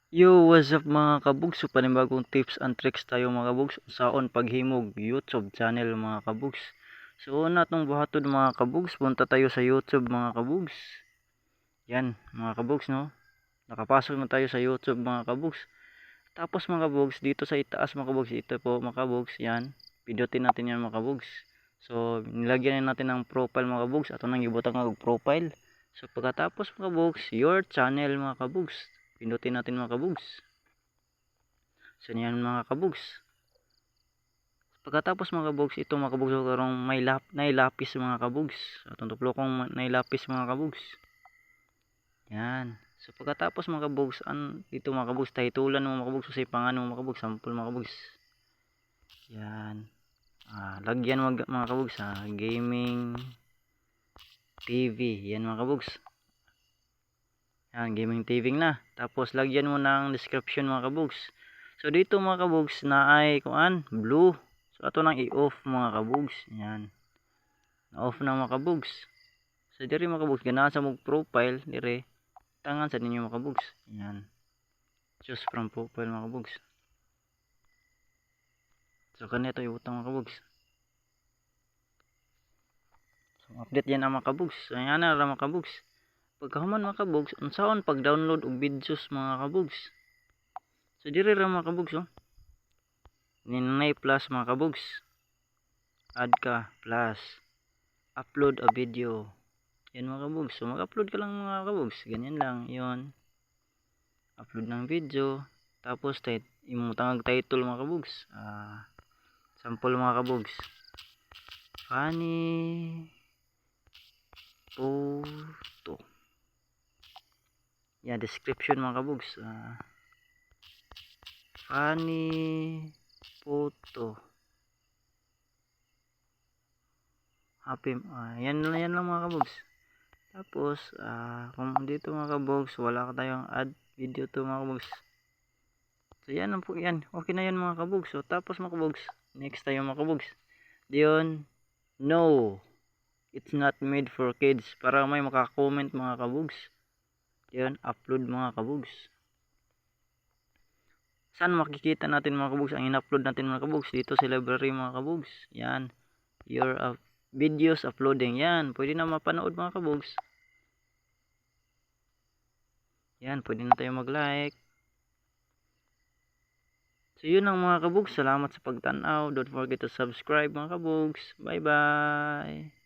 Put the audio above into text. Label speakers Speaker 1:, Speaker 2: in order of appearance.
Speaker 1: Yo, what's up mga kabugs? So panibagong tips and tricks tayo mga kabugs saon paghimog YouTube channel mga kabugs. So una tong buhaton mga kabugs, punta tayo sa YouTube mga kabugs. Yan mga kabugs no. Nakapasok na tayo sa YouTube mga kabugs. Tapos mga kabugs, dito sa itaas mga kabugs, ito po mga kabugs, yan. Pindutin natin yan mga kabugs. So nilagyan natin ng profile mga kabugs, ato nang gibutan nga og profile. So pagkatapos mga kabugs, your channel mga kabugs. Pindutin natin mga kabugs. So yan mga kabugs. Pagkatapos mga kabugs, ito mga kabugs karong may nailapis mga kabugs. Atong tuplokong nailapis mga kabugs. Yan. So pagkatapos mga kabugs, dito mga kabugs, titulan mo mga kabugs, usay pangano mga kabugs, sample mga kabugs. Yan. Lagyan mga kabugs gaming TV. Yan mga kabugs. Yan, gaming TV na. Tapos lagyan mo ng description mga kabugs. So dito mga kabugs na ay blue. So ato nang i-off mga kabugs. Yan. Na-off na mga kabugs. So diri mga kabugs ganahan sa mong profile dire tangan sa ninyo mga kabugs. Yan. Choose from profile mga kabugs. So kanito ibutang mga kabugs. So update yan ang mga kabugs. So yan na ra mga kabugs. Pagkahuman mga kabugs, unsaon pag-download og videos mga kabugs. So diri ra mga kabugs oh. Ninay plus mga kabugs. Add ka plus upload a video. Yan mga kabugs. So mag-upload ka lang mga kabugs. Ganyan lang. Yon. Upload ng video. Tapos imutang title mga kabugs. Sample mga kabugs. Funny photo. Yan, description mga kabugs. Funny photo. Happy. Yan lang mga kabugs. Tapos kung dito mga kabugs wala ka tayong add video to mga kabugs. So yan lang po yan. Okay na yan mga kabugs. So tapos mga kabugs, next tayo mga kabugs. Diyon, no, it's not made for kids. Para may makakomment mga kabugs. Diyon, upload mga kabugs. Saan makikita natin mga kabugs ang in-upload natin mga kabugs? Dito sa library mga kabugs. Yan, your videos uploading. Yan, pwede na mapanood mga kabugs. Yan, pwede na tayo mag-like. So yun ang mga kabugs. Salamat sa pagtanaw. Don't forget to subscribe mga kabugs. Bye bye.